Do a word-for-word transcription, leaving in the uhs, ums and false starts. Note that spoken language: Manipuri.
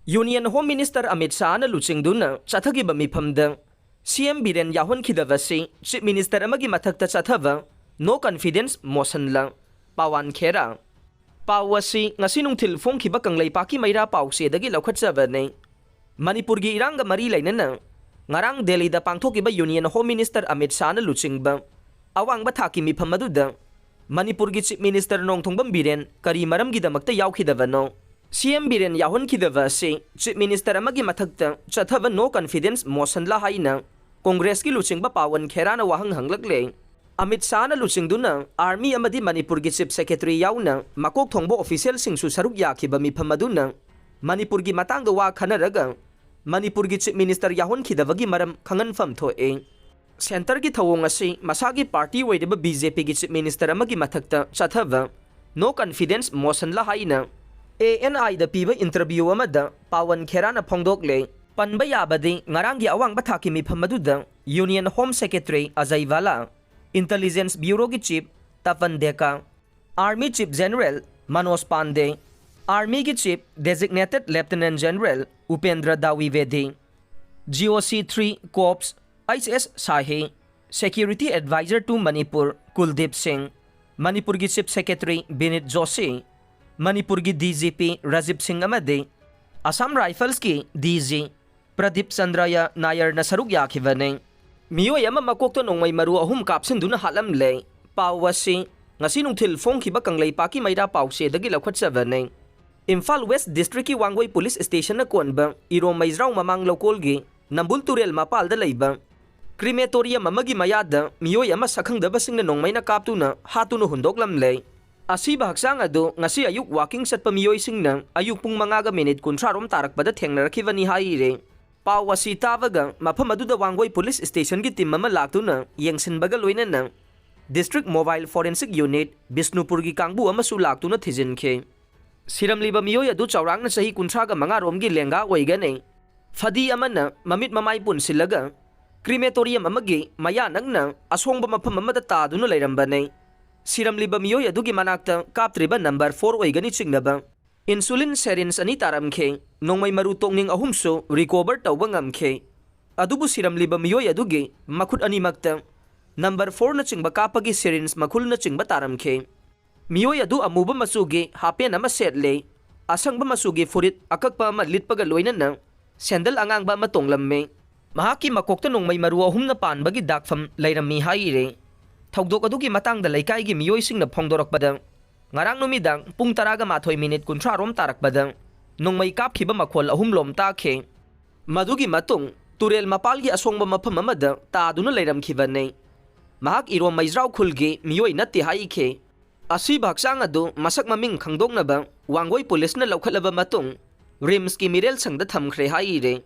Union Home Minister Amit Shahꯅ ꯂꯨꯆꯤꯡꯗꯨꯅ ꯆꯠꯊꯈꯤꯕ ꯃꯤꯐꯝꯗ C M ꯕꯤꯔꯦꯟ ꯌꯥꯎꯍꯟꯈꯤꯗꯕ ꯑꯁꯤ Chief Minister ꯑꯃꯒꯤ ꯃꯊꯛꯇ ꯆꯠꯊꯕ No Confidence Motionꯂ? ꯄꯋꯥꯟ ꯈꯦꯔꯥ꯫ ꯄꯥꯎ ꯑꯁꯤ ꯉꯁꯤ ꯅꯨꯡꯊꯤꯜ ꯐꯣꯡꯈꯤꯕ ꯀꯪꯂꯩꯄꯥꯛꯀꯤ ꯃꯩꯔꯥ ꯄꯥꯎꯆꯦꯗꯒꯤ ꯂꯧꯈꯠꯆꯕꯅꯤ꯫ ꯃꯅꯤꯄꯨꯔꯒꯤ ꯏꯔꯥꯡꯒ ꯃꯔꯤ ꯂꯩꯅꯅ ꯉꯔꯥꯡ ꯗꯦꯜꯂꯤꯗ ꯄꯥꯡꯊꯣꯛꯈꯤꯕ Union Home Minister Amit Shahꯅ ꯂꯨꯆꯤꯡꯕ ꯑꯋꯥꯡꯕ ꯊꯥꯛꯀꯤ ꯃꯤꯐꯝ ꯑꯗꯨꯗ ꯃꯅꯤꯄꯨꯔꯒꯤ Chief Minister ꯅꯣꯡꯊꯣꯡꯕꯝ ꯕꯤꯔꯦꯟ ꯀꯔꯤ ꯃꯔꯝꯒꯤꯗꯃꯛꯇ ꯌꯥꯎꯈꯤꯗꯕꯅꯣ? C M ꯕꯤꯔꯦꯟ ꯌꯥꯎꯍꯟꯈꯤꯗꯕ ꯑꯁꯤ Chief Minister ꯑꯃꯒꯤ ꯃꯊꯛꯇ ꯆꯠꯊꯕ No Confidence Motionꯂ ꯍꯥꯏꯅ ꯀꯣꯡꯒ꯭ꯔꯦꯁꯀꯤ ꯂꯨꯆꯤꯡꯕ ꯄꯋꯟ ꯈꯦꯔꯥꯅ ꯋꯥꯍꯪ ꯍꯪꯂꯛꯂꯦ꯫ ꯑꯃꯤꯠ ꯁꯥꯍꯅ ꯂꯨꯆꯤꯡꯗꯨꯅ Army ꯑꯃꯗꯤ ꯃꯅꯤꯄꯨꯔꯒꯤ Chief Secretary ꯌꯥꯎꯅ ꯃꯀꯣꯛ ꯊꯣꯡꯕ officialꯁꯤꯡꯁꯨ ꯁꯔꯨꯛ ꯌꯥꯈꯤꯕ ꯃꯤꯐꯝ ꯑꯗꯨꯅ ꯃꯅꯤꯄꯨꯔꯒꯤ ꯃꯇꯥꯡꯗ ꯋꯥ ꯈꯟꯅꯔꯒ ꯃꯅꯤꯄꯨꯔꯒꯤ Chief Minister ꯌꯥꯎꯍꯟꯈꯤꯗꯕꯒꯤ ꯃꯔꯝ ꯈꯪꯍꯟꯐꯝ ꯊꯣꯛꯏ꯫ Centreꯒꯤ ꯊꯧꯑꯣꯡ ꯑꯁꯤ ꯃꯁꯥꯒꯤ party ꯑꯣꯏꯔꯤꯕ BJPꯒꯤ Chief Minister ꯑꯃꯒꯤ ꯃꯊꯛꯇ ꯆꯠꯊꯕ No Confidence Motionꯂ ꯍꯥꯏꯅ ANIꯗ ꯄꯤꯕ interview ꯑꯃꯗ ꯄꯋꯟ ꯈꯦꯔꯥꯅ ꯐꯣꯡꯗꯣꯛꯂꯦ꯫ ꯄꯟꯕ ꯌꯥꯕꯗꯤ ꯉꯔꯥꯡꯒꯤ ꯑꯋꯥꯡꯕ ꯊꯥꯛꯀꯤ ꯃꯤꯐꯝ ꯑꯗꯨꯗ Union Home Secretary Ajay ꯚꯥꯂꯥ, Intelligence Bureauꯒꯤ Chief ꯇꯄꯟ ꯗꯦꯀꯥ, Army Chief General Manoj Pandey, Armyꯒꯤ Chief Designated Lieutenant General Upendra ꯗꯥꯋꯤꯕꯦꯗꯤ, GOC three Corps HS Shahi, Security Advisor to Manipur ꯀꯨꯜꯗꯤꯞ ꯁꯤꯡ, ꯃꯅꯤꯄꯨꯔꯒꯤ Chief Secretary ꯕꯤꯅꯤꯠ ꯖꯣꯁꯤ, ꯃꯅꯤꯄꯨꯔꯒꯤ DGP ꯔꯥꯖꯤꯕ ꯁꯤꯡ ꯑꯃꯗꯤ Assam Riflesꯀꯤ DG ꯄ꯭ꯔꯗꯤꯞ ꯆꯟꯗ꯭ꯔꯌ ꯅꯥꯌꯔꯅ ꯁꯔꯨꯛ ꯌꯥꯈꯤꯕꯅꯤ꯫ ꯃꯤꯑꯣꯏ ꯑꯃ ꯃꯀꯣꯛꯇ ꯅꯣꯡꯃꯩ ꯃꯔꯨ ꯑꯍꯨꯝ ꯀꯥꯞꯁꯤꯟꯗꯨꯅ ꯍꯥꯠꯂꯝꯂꯦ꯫ ꯄꯥꯎ ꯑꯁꯤ ꯉꯁꯤ ꯅꯨꯡꯊꯤꯜ ꯐꯣꯡꯈꯤꯕ ꯀꯪꯂꯩꯄꯥꯛꯀꯤ ꯃꯩꯔꯥ ꯄꯥꯎꯆꯦꯗꯒꯤ ꯂꯧꯈꯠꯆꯕꯅꯤ꯫ ꯏꯝꯐꯥꯜ West Districtꯀꯤ ꯋꯥꯡꯒꯣꯏ Police Stationꯅ ꯀꯣꯟꯕ ꯏꯔꯣꯝ ꯃꯩꯖ꯭ꯔꯥꯎ ꯃꯃꯥꯡ ꯂꯧꯀꯣꯜꯒꯤ ꯅꯝꯕꯨꯜ ꯇꯨꯔꯦꯜ ꯃꯄꯥꯜꯗ ꯂꯩꯕ crematorium ꯑꯃꯒꯤ ꯃꯌꯥꯗ ꯃꯤꯑꯣꯏ ꯑꯃ ꯁꯛꯈꯪꯗꯕꯁꯤꯡꯅ ꯅꯣꯡꯃꯩꯅ ꯀꯥꯞꯇꯨꯅ ꯍꯥꯠꯇꯨꯅ ꯍꯨꯟꯗꯣꯛꯂꯝꯂꯦ꯫ ꯑꯁꯤꯕ ꯍꯛꯆꯥꯡ ꯑꯗꯨ ꯉꯁꯤ ꯑꯌꯨꯛ walking ꯆꯠꯄ ꯃꯤꯑꯣꯏꯁꯤꯡꯅ ꯑꯌꯨꯛ ꯄꯨꯡ ꯃꯉꯥꯒ minute ꯀꯨꯟꯊ꯭ꯔꯥ ꯔꯣꯝ ꯇꯥꯔꯛꯄꯗ ꯊꯦꯡꯅꯔꯛꯈꯤꯕꯅꯤ ꯍꯥꯏꯔꯤ꯫ ꯄꯥꯎ ꯑꯁꯤ ꯇꯥꯕꯒ ꯃꯐꯝ ꯑꯗꯨꯗ ꯋꯥꯡꯒꯣꯏ Police Stationꯒꯤ team ꯑꯃ ꯂꯥꯛꯇꯨꯅ ꯌꯦꯡꯁꯤꯟꯕꯒ ꯂꯣꯏꯅꯅ District Mobile Forensic Unit ꯕꯤꯁꯅꯨꯄꯨꯔꯒꯤ ꯀꯥꯡꯕꯨ ꯑꯃꯁꯨ ꯂꯥꯛꯇꯨꯅ ꯊꯤꯖꯤꯟꯈꯤ꯫ ꯁꯤꯔꯝꯂꯤꯕ ꯃꯤꯑꯣꯏ ꯑꯗꯨ ꯆꯥꯎꯔꯥꯛꯅ ꯆꯍꯤ ꯀꯨꯟꯊ꯭ꯔꯥꯒ ꯃꯉꯥ ꯔꯣꯝꯒꯤ ꯂꯦꯡꯒꯥ ꯑꯣꯏꯒꯅꯤ꯫ ꯐꯗꯤ ꯑꯃꯅ ꯃꯃꯤꯠ ꯃꯃꯥꯏ ꯄꯨꯟꯁꯤꯜꯂꯒ crematorium ꯑꯃꯒꯤ ꯃꯌꯥ ꯅꯛꯅ ꯑꯁꯣꯡꯕ ꯃꯐꯝ ꯑꯃꯗ ꯇꯥꯗꯨꯅ ꯂꯩꯔꯝꯕꯅꯤ꯫ ꯁꯤꯔꯝꯂꯤꯕ ꯃꯤꯑꯣꯏ ꯑꯗꯨꯒꯤ ꯃꯅꯥꯛꯇ ꯀꯥꯞꯇ꯭ꯔꯤꯕ number four ꯑꯣꯏꯒꯅꯤ ꯆꯤꯡꯅꯕ Insulin syringe ꯑꯅꯤ ꯇꯥꯔꯝꯈꯤ꯫ ꯅꯣꯡꯃꯩ ꯃꯔꯨ ꯇꯣꯛꯅꯤꯡ ꯑꯍꯨꯝꯁꯨ recover ꯇꯧꯕ ꯉꯝꯈꯤ꯫ ꯑꯗꯨꯕꯨ ꯁꯤꯔꯝꯂꯤꯕ ꯃꯤꯑꯣꯏ ꯑꯗꯨꯒꯤ ꯃꯈꯨꯠ ꯑꯅꯤꯃꯛꯇ number four ꯅꯆꯤꯡꯕ ꯀꯥꯞꯄꯒꯤ syringe ꯃꯈꯨꯜꯅꯆꯤꯡꯕ ꯇꯥꯔꯝꯈꯤ꯫ ꯃꯤꯑꯣꯏ ꯑꯗꯨ ꯑꯃꯨꯕ ꯃꯆꯨꯒꯤ ꯍꯥꯄꯦꯟ ꯑꯃ ꯁꯦꯠꯂꯦ꯫ ꯑꯁꯪꯕ ꯃꯆꯨꯒꯤ ꯐꯨꯔꯤꯠ ꯑꯀꯛꯄ ꯑꯃ ꯂꯤꯠꯄꯒ ꯂꯣꯏꯅꯅ ꯁꯦꯟꯗꯜ ꯑꯉꯥꯡꯕ ꯑꯃ ꯇꯣꯡꯂꯝꯃꯤ꯫ ꯃꯍꯥꯛꯀꯤ ꯃꯀꯣꯛꯇ ꯅꯣꯡꯃꯩ ꯃꯔꯨ ꯑꯍꯨꯝꯅ ꯄꯥꯟꯕꯒꯤ ꯗꯥꯛꯐꯝ ꯂꯩꯔꯝꯃꯤ ꯍꯥꯏꯔꯦ꯫ ꯊꯧꯗꯣꯛ ꯑꯗꯨꯒꯤ ꯃꯇꯥꯡꯗ ꯂꯩꯀꯥꯏꯒꯤ ꯃꯤꯑꯣꯏꯁꯤꯡꯅ ꯐꯣꯡꯗꯣꯔꯛꯄꯗ, ꯉꯔꯥꯡ ꯅꯨꯃꯤꯗꯥꯡ ꯄꯨꯡ ꯇꯔꯥꯒ ꯃꯥꯊꯣꯏ ꯃꯤꯅꯤꯠ ꯀꯨꯟꯊ꯭ꯔꯥ ꯔꯣꯝ ꯇꯥꯔꯛꯄꯗ ꯅꯣꯡꯃꯩ ꯀꯥꯞꯈꯤꯕ ꯃꯈꯣꯜ ꯑꯍꯨꯝꯂꯣꯝ ꯇꯥꯈꯤ꯫ ꯃꯗꯨꯒꯤ ꯃꯇꯨꯡ ꯇꯨꯔꯦꯜ ꯃꯄꯥꯜꯒꯤ ꯑꯁꯣꯡꯕ ꯃꯐꯝ ꯑꯃꯗ ꯇꯥꯗꯨꯅ ꯂꯩꯔꯝꯈꯤꯕꯅꯤ꯫ ꯃꯍꯥꯛ ꯏꯔꯣꯝ ꯃꯩꯖ꯭ꯔꯥꯎ ꯈꯨꯜꯒꯤ ꯃꯤꯑꯣꯏ ꯅꯠꯇꯦ ꯍꯥꯏꯈꯤ꯫ ꯑꯁꯤꯕ ꯍꯛꯆꯥꯡ ꯑꯗꯨ ꯃꯁꯛ ꯃꯃꯤꯡ ꯈꯪꯗꯣꯛꯅꯕ ꯋꯥꯡꯒꯣꯏ ꯄꯨꯂꯤꯁꯅ ꯂꯧꯈꯠꯂꯕ ꯃꯇꯨꯡ ꯔꯤꯝꯁꯀꯤ ꯃꯤꯔꯦꯜ ꯁꯪꯗ ꯊꯝꯈ꯭ꯔꯦ ꯍꯥꯏꯔꯦ꯫